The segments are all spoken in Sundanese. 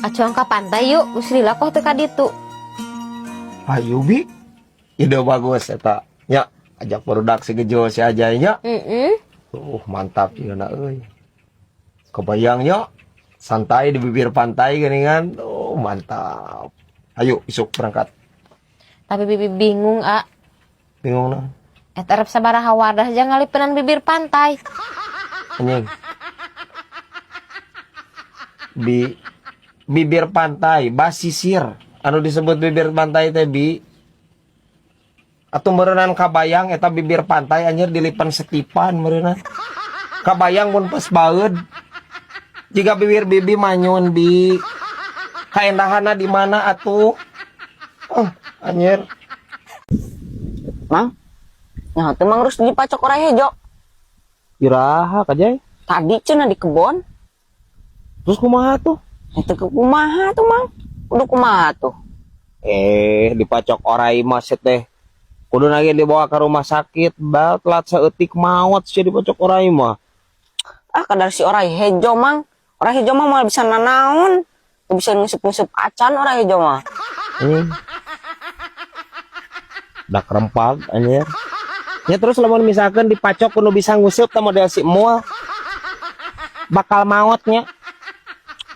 Acuan ka pantai yuk, geus lila kok teu ka ditu. Ayo bi. Ide bagus eta. Nya, ajak barudak si Gejo si Ajay nya. Heeh. Mantap ieu na euy. Kebayang nya santai di bibir pantai geuningan. Oh, mantap. Ayo isuk berangkat. Tapi bibi bingung, A. Bingung nah. Eta rep sabaraha wadah jang ngalipenan bibir pantai. Anjing. Bi bibir pantai, basisir. Anu disebut bibir pantai teh bi. Atuh meureunan kabayang eta bibir pantai anjir dilipan setipan meureunan. Kabayang mun pas baeud. Jika bibir bibi manyun bi. Kaendahanna di mana atuh? Oh, anjir. Mang, nah teu Mang Rus dipacok orai hejo. Iraha kajay. Tadi cenah di kebon. Terus kumaha tuh? Itu ke kumaha tuh, Mang? Kudu kumaha tuh? Dipacok orai mah teh. Kudu lagi dibawa ke rumah sakit, bal telat saeutik maot sih dipacok orai mah. Ah, kadar si orai hejo, Mang. Orai hejo mah moal bisa nanaon. Teu bisa nguseup-nguseup acan orai hejo mah. Dak rempag anjir. Ya terus lamun misalkan dipacok kudu bisa nguseup teh model si moal. Bakal maotnya.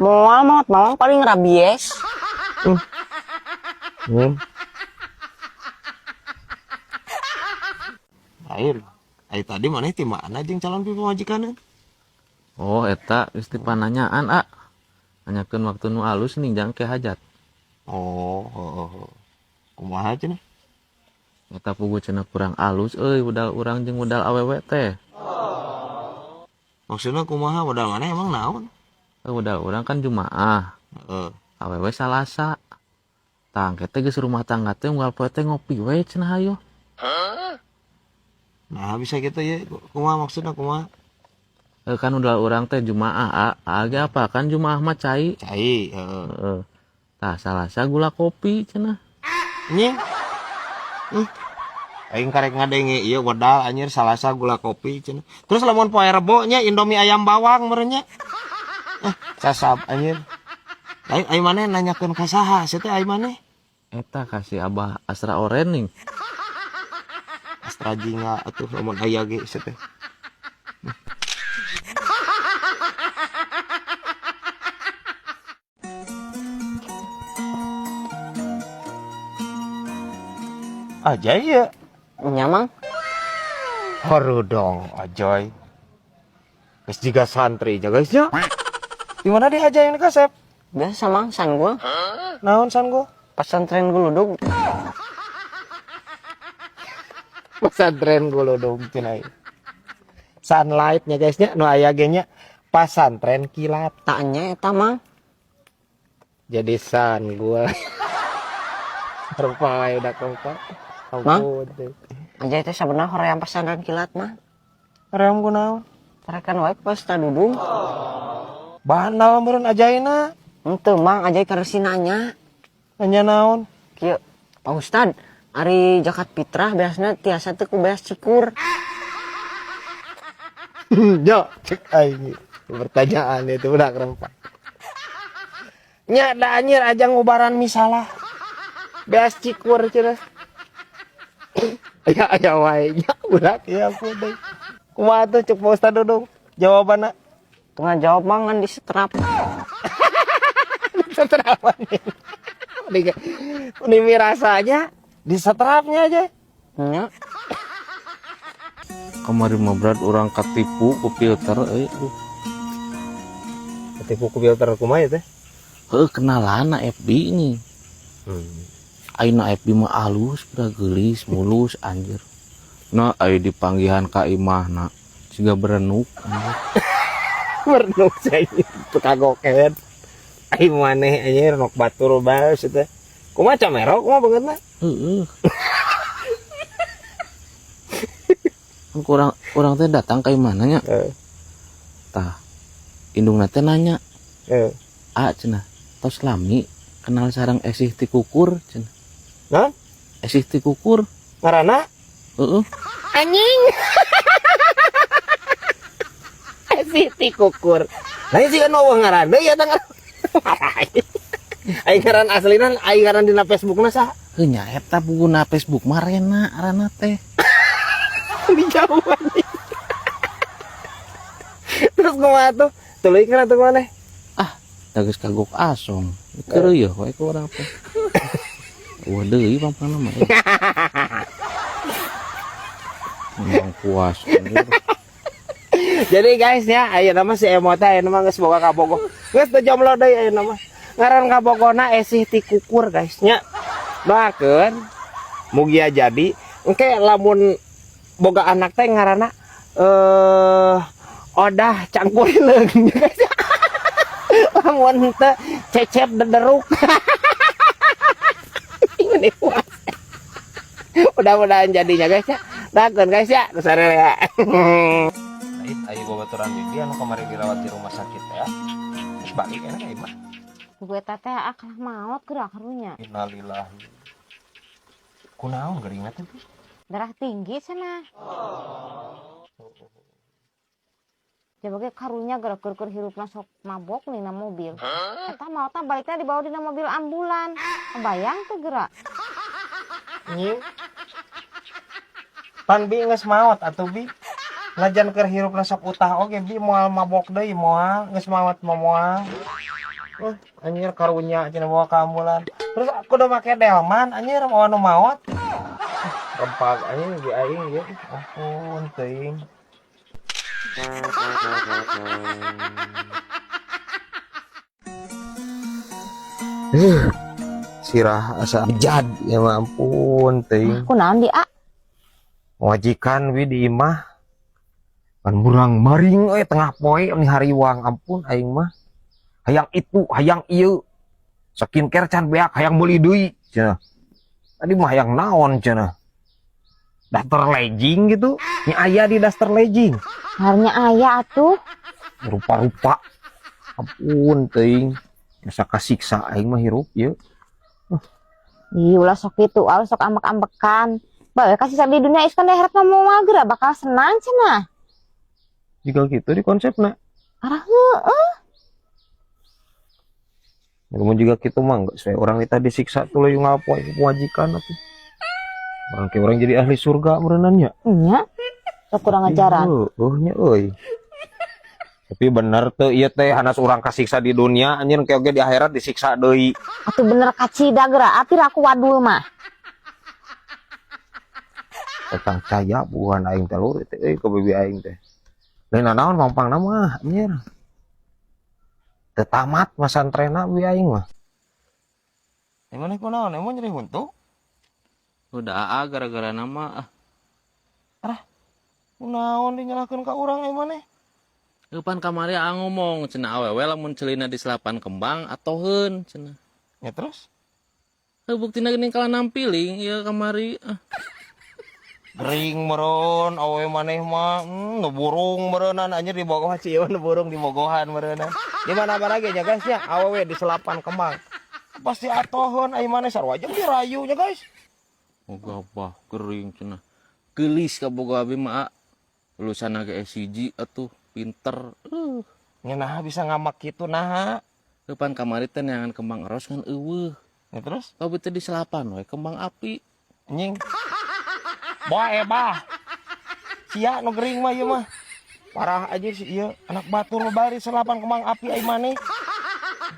Moal maot mah paling rabies. Air. Air tadi mana ti mana jeung calon pamajikanna? Oh, eta geus dipananyaan, A. Nanyakeun waktu nu alus nih jang ke hajat. Oh, oh, oh. Kumaha cenah? Eta pugu cenah kurang alus euy budal urang jeung budal awewe teh. Maksudna kumaha budal mana emang naon? Budal urang kan Jumaah. Heeh. Awewe Salasa. Tah engke teh geus rumah tangga teh unggal poe teh ngopi we cenah hayo. Nah, bisa gitu ya. Kumaha maksudna kumaha? Kan udal urang teh Jumaah, A. A ge apa kan Jumaah mah cai. Cai, heeh. Heeh. Tah Salasa gula kopi cenah. Nying. Aing karek ngadenge ieu wedal anjir Salasa gula kopi cenah. Terus lamun poe Rebo nya Indomie ayam bawang meureun nya. Sasab anjir. Lain ai maneh nanyakeun ka saha sia teh ai maneh? Eta kasih Abah Astra Oren nih. Astra jingga atuh lamun aya ge sia teh. Ajay ya. Nya, Mang. Harudong Ajay. Geus jiga santri ja guys nya. Di mana dia Ajay ini kasep? Biasa, Mang, sanggul. Naon sanggul? Pesantren Guludug. Pesantren Guludug cenah. Sunlight nya guys nya nu aya ge nya pasantren kilat. Tanya eta, Mang. Jadi sanggul. Rupa wae udah kompak. Mang? Ampun. Ajay teh sabenerna hoream pesantren kilat mah. Hoream kunaon? Tarekan wae pas tadudung. Bandal meureun Ajayna. Henteu, Mang, Ajay karesi nanya. Nanya naon? Kieu, Pak Ustad, ari zakat fitrah beasna tiasa teu ku beas cikur. Jo, cek aing. Pertanyaan itu udah kerempak. Nya da anjir aja ngubaran misalah. Beas cikur cenah. Aya aya wae nya ulah ya ampun deui. Kumaha tuh cek Pak Ustad Dudung jawabanna? Tengah jawab mah ngan disetrap. Disetrap anjing. Ini rasanya disetrapnya aja. Nya. Kamari mah berat urang katipu ku filter euy. Aduh. Katipu ku filter kumaha ya teh? Heuh, kenalan na FB ini. Ayeuna FB mah alus, udah geulis, mulus anjir. Nah, aya dipanggihan ka imahna siga berenuk anjir. Berenuk sia teu kagoken. Ai maneh anjir nok batur bae sia teh. Kumaha camero kumaha beungeutna? Heeh. Kan kurang urang teh datang ka imahna nya. Heeh. Tah, indungna teh nanya. Heeh. A cenah, tos lami kenal sareng esih ti kukur cenah. Naon? Esih ti kukur. Ngaranna? Heeh. Anjing. Esih ti kukur. Lain sih kan eueuh ngaran deui eta ngaran. Aing ngaran aslina, aing ngaran dina Facebookna saha? Heuh, nya eta pengguna Facebook mah Rena, Rena teh. Dijauh anjing. Terus kumaha tuh? Tuluy kan atuh maneh? Ah, da geus kagok asong. Keureuy we ku urang teh. Eueuh deui pangpangna mah. Memang puas anjir. Jadi guys ya, ayeuna mah si Emo teh ayeuna mah geus boga kabogoh. Geus teu jomblo deui ayeuna mah. Ngaran kabogona Esih ti kukur, guys, nya. Doakeun mugia jadi engke lamun boga anak teh ngaranna Odah Cangkurileung, guys. Lamun henteu Cecep Dederuk. Ini puas. Mudah-mudahan jadinya, guys, ya. Doakeun, guys, ya. Nu ya. Lain ayo babaturan bibi anu kamari dirawat di rumah sakit ya. Terus balik enak ya mah. Gue teh kalah maot gerak karunya. Innalillahi. Kunaon geuringna teh, Bi? Darah tinggi cenah. Coba ge karunya gerak keur hirupna sok mabok nih na mobil. Eta maotna balikna dibawa dina mobil ambulan. Kebayang teu gerak? Nying. Pan bi geus maot atuh, Bi. Najan keur hirupna sok utah oge bi moal mabok deui, moal geus maot mah moal. Anjir, karunya cenah bawa ke ambulan. Terus aku udah make delman anjir mau anu maot. Rempag anjing di aing ieu. Ampun teuing. Sirah asa jad ya mah, ampun teuing. Kunaon di a? Majikan wi di imah kan murang maring euy tengah poe ni hariwang, ampun aing mah. Hayang itu, hayang ieu. Skincare can beak hayang meuli deui cenah. Tadi mah hayang naon cenah. Daster legging gitu. Nya aya di daster legging. Harnya aya atuh. Rupa-rupa. Ampun teuing. Asa kasiksa aing mah hirup ieu. Ih, ulah sok kitu, ah, sok ambek-ambekan. Bae kasih di dunia is kan akhirat mah moal geura bakal senang cenah. Jika gitu di konsepna. Arah heueuh. Namun juga gitu mah enggak sesuai orang kita disiksa tuh yang ngapoe kewajikan atuh. Orang kayak orang jadi ahli surga merenannya. Nya. Sok kurang ajaran. Heeh nya euy. Tapi bener tuh ieu teh hanas urang kasiksa di dunia anjir kayak oge di akhirat disiksa deui. Atuh bener kacida geura, atir aku wadul mah. Tetang caya bukan aing teh lur teh euy ke bibi aing teh. Lain naon pampangna mah anjir. Teu tamat masantrena bibi aing mah. Emang kunaon emang nyeri huntu? Udah aa gara-gara nama ah. Kunaon dinyalahkeun ka urang emang maneh? Eupan kamari aa ngomong cenah awewe lamun celina di selapan kembang atoheun cenah. Ya terus? Heuh, buktina geuning kalah nampiling ieu kamari ah. Gering meureun awe maneh mah, nu burung meureunnan anjir di bogohan sih nu burung di bogohan meureunnan. Di mana-mana ge nya guys ya, awewe di selapan kembang. Pasti atoheun ai maneh sarua jeung dirayu nya guys. Moga bah gering cenah. Geulis ka boga abi mah aa. Lulusan ge SCG atuh pinter. Nya naha bisa ngamak kitu naha? Eupan kamari teh neangan kembang eros ngan eueuh. Ya terus? Kabeh teh di selapan we kembang api. Anjing. Boa ebah. Sia nu gering mah ieu mah. Parah aja sih ieu anak batur mah bari selapan kembang api ai maneh.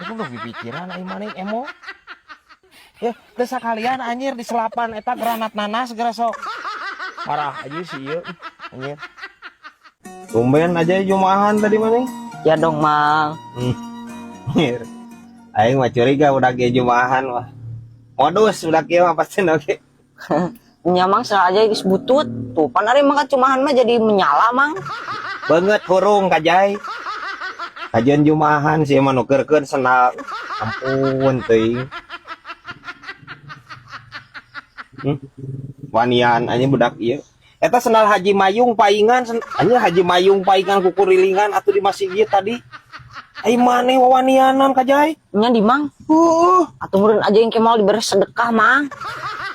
Itu kudu pikiran ai maneh emo. Ya, teu sakalian anjir di selapan eta granat nanas geura sok. Parah aja sih ieu anjir. Tumben aja jumahan tadi maneh. Ya dong, Mang. Anjir. Aing mah curiga udah ge jumahan mah. Modus udah kieu mah pasti oke. Nya Mang sengaja geus butut. Tuh pan ari mah cumahan mah jadi menyala, Mang. Banget hurung kajai. Kajian jumahan sih mah nukerkeun sendal. Ampun teuing. Wanian anjing budak ieu. Eta sendal Haji Mayung paingan, anjing Haji Mayung paingan kukurilingan atuh di masjid tadi. Ai maneh wawanianan kajai. Nya di Mang. Heeh. Atuh meureun aja yang kemal diberi sedekah, Mang.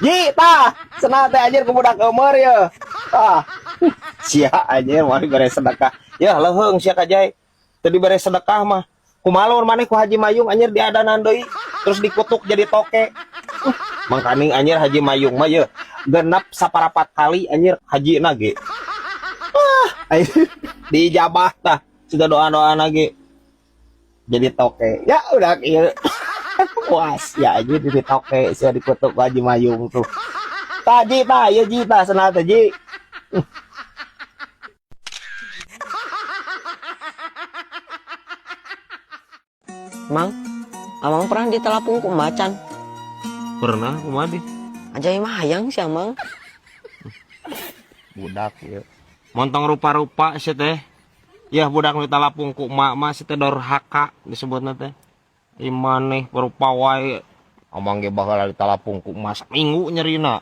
Ji, tah, sendal teh anjir ku budak eumeur ye. Tah. Sia anjir mau dibere sedekah. Ya leuheung sia kajai. Teu dibere sedekah mah. Kumaha lamun maneh ku Haji Mayung anjir diadanan deui. Terus dikutuk jadi toke. Mangkaning anjir Haji Mayung mah ye genep saparapat kali anjir haji ge. Ah, diijabah tah sudah doa-doa lagi jadi toke. Ya udah ieu. Puas ya anjir jadi toke sia dikutuk ku Haji Mayung tuh. Tah Ji, tah ieu Ji, tah sendal teh Ji. Mang, Amang pernah ditelapung ku macan? Pernah, kumaha di? Aja mah hayang sih, Amang. Budak ya. Montong rupa-rupa sih teh. Ya budak nu ditalapung ku emak mah si teh dorhaka disebutna teh. Imaneh rupa wae. Amang ge baheula ditalapung ku emak saminggu nyerina.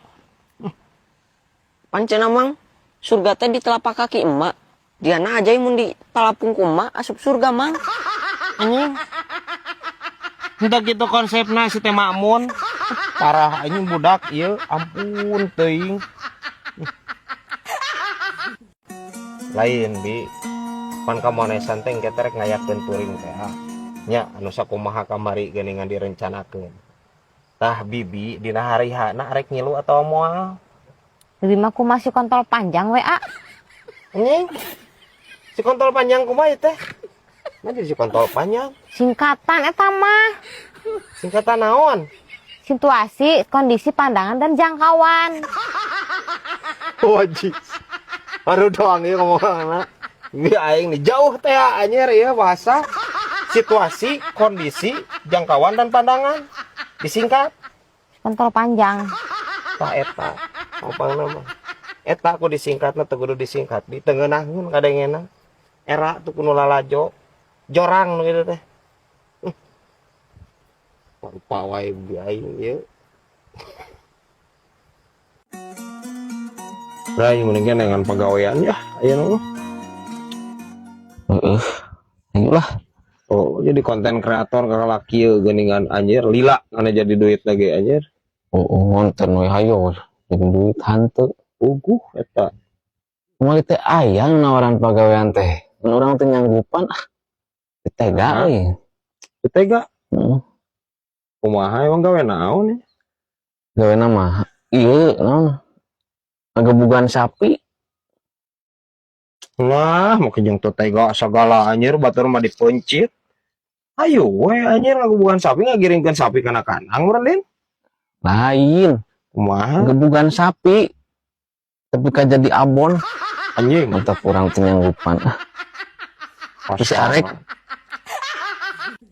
Pancen, Amang, surga teh di telapak kaki emak. Diana aja mun di talapung ku emak asup surga, Mang. Anjing. Udah gitu konsepna si teh makmun. Parah anjing budak ieu, ampun teuing. Lain bi. Pan kamonesan teh engke teh rek ngayakeun touring teh. Nya anu sakumaha kamari geuningan direncanakeun. Tah bibi dina hari H-na rek ngilu atawa moal? Bibi mah kumaha si kontol panjang we, ah. Anjing. Si kontol panjang kumaha ieu teh? Nah jadi si kontol panjang. Singkatan eta mah. Singkatan naon? Situasi, kondisi, pandangan dan jangkauan. Wajib. Baru doang ieu ngomong anak. Bi aing nih jauh teh anjir ieu bahasa. Situasi, kondisi, jangkauan dan pandangan. Disingkat Kontol panjang. Tah eta. Apa nama? Eta aku disingkatna teu kudu disingkat. Di tengeunaheun kadengena. Era tuh kudu lalajo. Jorang nu kitu teh. Rupa wae bi aing ieu. Lah, mendingan dengan pagawean ya, ayeuna mah. Heeh. Ayolah. Oh, jadi konten kreator kalah kieu geuningan anjir lila kana jadi duit lagi anjir. Oh, ngonten we hayo. Jadi duit hanteu. Uguh eta. Kumaha teh ayang nawaran pagawean teh. Mun urang teh nyanggupan ah. Teu tega Hah? euy. Teu tega. Heeh. Kumaha emang gawe naon ya? Gawena mah ieu naon? Ngagebugan sapi. Lah, mau jeung teu tega sagala anjir batur mah dipencit. Ayo we anjir ngagebugan sapi ngagiringkeun sapi kana kandang meureun. Lain, Kumaha? gebugan sapi. Tapi ka jadi abon, Anjing. mantap urang teh nyanggupan. Ah, Terus si Arek.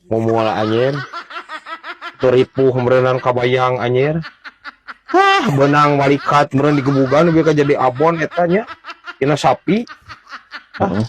Ngomong anjir. Teu ripuh meureunnan kabayang anjir. Hah, benang malikat meureun digebugan we ka jadi abon eta nya. Tina sapi. Heeh.